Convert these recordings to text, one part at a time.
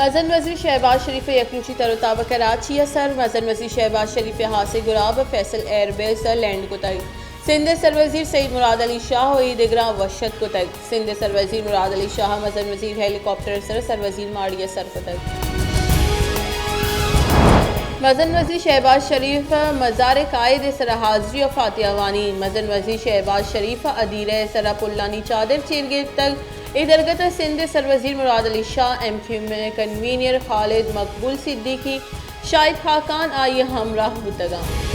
مزن وزیر شہباز شریف ءِ یک روچی تر ءُ تاب کراچی ءَ سر۔ مزن وزیر شہباز شریف ءَ ہاسیں گراب ءَ فیصل ایئر بیس ءَ لینڈ کتگ۔ سندھ ءِ سروزیر سید مراد علی شاہ ءُ اے دگراں وش اتک کتگ۔ سندھ ءِ سروزیر مراد علی شاہ ءَ مزن وزیر ہیلی کاپٹر ءِ سر ءَ سروزیر ماڑی ءَ سر کتگ۔ مزن وزیر شہباز شریف ءَ مزار قائد ءِ سر ءَ حاضری ءُ فاتحہ وانی۔ مزن وزیر شہباز شریف ءَ ادیرہ ءِ سر ءَ پلانی چادر چیر گپتگ۔ اے درگت ءَ سندھ ءِ سروزیر مراد علی شاہ، ایم کیو ایم ءِ کنوینر خالد مقبول صدیقی، شاہد خاقان آئی ءِ ہمراہ بوتگ اَنت۔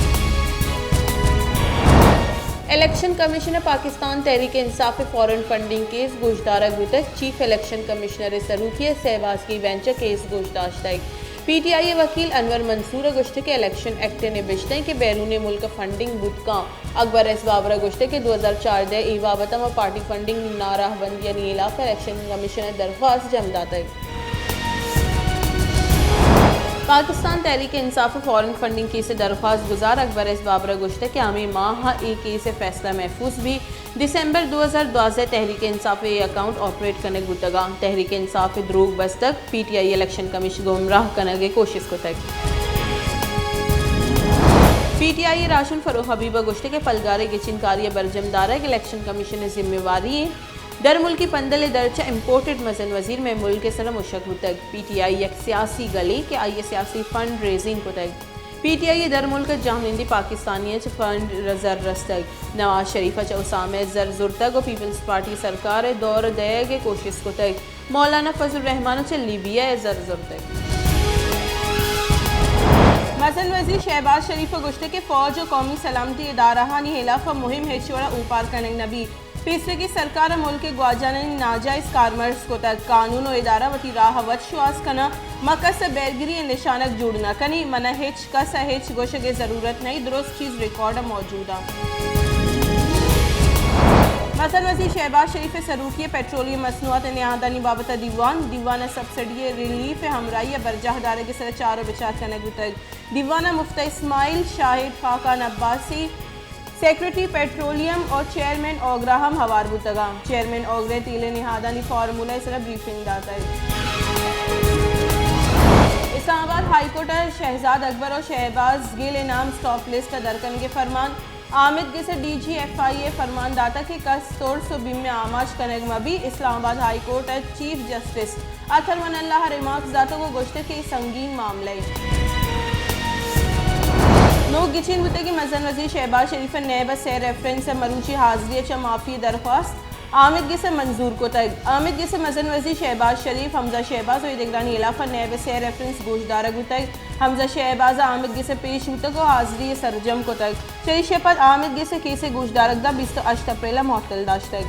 الیکشن کمیشن ءَ پاکستان تحریک انصاف ءِ فارن فنڈنگ کیس گوشدارگ بوتگ۔ چیف الیکشن کمشنر ءِ سروکی ءَ سئے باسکی بینچ ءَ کیس گوشداشتگ۔ پی ٹی آئی ءِ وکیل انور منصور ءَ گوشتگ کہ الیکشن ایکٹ ءِ نبشتہ اِنت کہ بیرون ملک فنڈنگ بوت کنت۔ اکبر ایس بابر ءَ گوشتگ کہ دو ہزار چاردہ ءَ اے بابت ءَ ما پارٹی فنڈنگ ناراہ بندی ءِ ہلاپ ءَ الیکشن کمیشن ءَ درخواست جم داتگ۔ پاکستان تحریک انصاف ءِ فارن فنڈنگ کیس ءِ درخواست گزار اکبر ایس بابر ءَ گوشتگ کہ ہمے ماہ ءَ اے کیس ءِ فیصلہ محفوظ بیت۔ دسمبر دو ہزار دوازدہ ءَ تحریک انصاف ءِ اے اکاؤنٹ آپریٹ کنگ بوتگ اَنت۔ تحریک انصاف ءِ دروگ بستگ، پی ٹی آئی ءَ الیکشن کمیشن ءَ گمراہ کنگ ءِ کوشست کتگ۔ پی ٹی آئی ءِ راہشون فروخ حبیب ءَ گوشتگ کہ پلگار ءِ گچین کاری ءِ برجم دارگ الیکشن کمیشن ءِ ذمہ واری اِنت۔ درملکی پندل ءِ درچ ءَ امپورٹڈ مزن وزیر مئے ملک ءِ سر ءَ مشگ بوتگ۔ پی ٹی آئی یک سیاسی گلے کہ آئی ءَ سیاسی فنڈ ریزنگ کتگ۔ پی ٹی آئی ءَ درملک ءَ جہمنندی پاکستانیاں چہ فنڈ ءِ زر رستگ۔ نواز شریف ءَ چہ اسامہ ءَ زر زرتگ ءُ پیپلز پارٹی ءَ سرکار ءَ دور دئیگ ءِ کوشست کتگ۔ مولانا فضل الرحمان ءَ چہ لیبیا ءَ زر زرتگ۔ مزن وزیر شہباز شریف ءَ گوشتگ کہ فوج ءُ قومی سلامتی ادارہانی ہلاپ ءَ مہم ہچ وڑ ءَ اوپار کنگ نہ بیت۔ پیسریگیں سرکار ءَ ملک ءِ گواجنانی ناجائز کارمرز کتگ۔ قانون ءُ ادارہ وتی راہ ءَ وت شوہاز کناں۔ ما کس ءِ بیرگری ءِ نشانگ جوڑ نہ کنیں۔ من ءَ ہچ کس ءَ ہچ گوشگ ءِ ضرورت نہ اِنت، درست چیز ریکارڈ ءَ موجود اِنت۔ مزن وزیر شہباز شریف ءِ سروکی ءَ پیٹرولیم مصنوعات ءِ نہادانی بابت ءَ دیوان، دیوان ءَ سبسڈی ءِ ریلیف ءِ ہمراہی ءَ برجاہ دارگ ءِ سر ءَ چار ءُ بچار کنگ بوتگ۔ دیوان ءَ مفتاح اسماعیل، شاہد خاقان عباسی، سیکرٹری پیٹرولیم ءُ چیئرمین اوگرا ہم ہوار بوتگ اَنت۔ چیئرمین اوگرا ءَ تیل ءِ نہادانی فارمولہ ءِ سر ءَ بریفنگ داتگ۔ اسلام آباد ہائی کورٹ ءَ شہزاد اکبر ءُ شہباز گل ءِ نام اسٹاپ لسٹ ءَ در کنگ ءِ فرمان۔ آمید گس ءِ ڈی جی ایف آئی ءَ فرمان داتگ کہ کس ترس ءُ بیم ءِ آماچ کنگ مہ بیت۔ اسلام آباد ہائی کورٹ ءِ چیف جسٹس اطہر من اللہ ءَ ریمارکس داتگ ءُ گوشتگ کہ اے سنگین معاملہ اِنت۔ نوک گچین بوتگیں مزن وزیر شہباز شریف ءِ نیب ءِ سئے ریفرنس ءِ مروچی حاضری ءَ چہ معافی ءِ درخواست آمید گس ءَ منظور کتگ۔ آمید گس ءَ مزن وزیر شہباز شریف، حمزہ شہباز ءُ اے دگرانی ہلاپ ءَ نیب ءِ سئے ریفرنس گوشدارگ بوتگ۔ حمزہ شہباز ءَ آمید گس ءَ پیش بوتگ ءُ حاضری ءَ سرجم کتگ۔ چریشی ءَ پد آمید گس ءِ کیس ءِ گوشدارگ داں بیست ءُ ہشت اپریل ءَ معطل داشتگ۔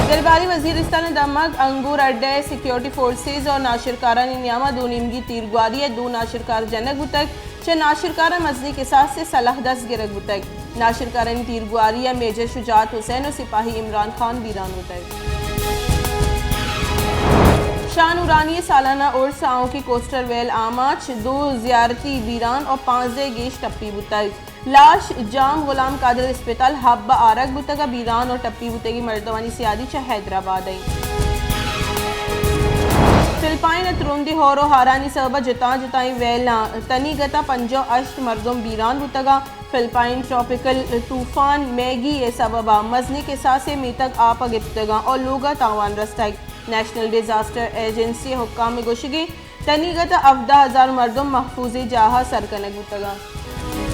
درباری وزیرستان ءِ دمگ انگور اڈہ ءَ سیکیورٹی فورسز ءُ ناشرکارانی نیام ءَ دو نیمگی تیرگواری ءَ دو ناشرکار جنگ بوتگ۔ چہ ناشرکاراں مزنیں کساسے سلاہ دست گرگ بوتگ۔ ناشرکارانی تیرگواری ءَ میجر شجاعت حسین ءُ سپاہی عمران خان بیران بوتگ۔ شاہ نورانی ءِ سالانہ عرس ءَ آؤکیں کوسٹل ریل آماچ، دو زیارتی بیران ءُ پانزدہ ءَ گیش ٹپی بوتگ۔ لاش جام غلام قادر اسپتال حب ءَ آرگ بوتگ ءُ بیران ءُ ٹپی بوتگیں مردمانی سیادی چہ حیدرآباد ءَ اِنت۔ فلپائن ءَ ترندیں ہور ءُ ہارانی سبب ءَ جتائیں جتائیں ویلاں تنیگت ءَ پنجاہ ءُ ہشت مردم بیران بوتگ اَنت۔ فلپائن ٹراپیکل طوفان میگی ءِ سبب ءَ مزنیں کساسے میتگ آپ ءَ گپتگ اَنت ءُ لوگ ءَ تاوان رستگ۔ نیشنل ڈیزاسٹر ایجنسی ءِ حکام ءِ گوشگ اِنت تنیگت ءَ ہبدہ ہزار مردم محفوظیں جاہ ءَ سر کنگ بوتگ اَنت۔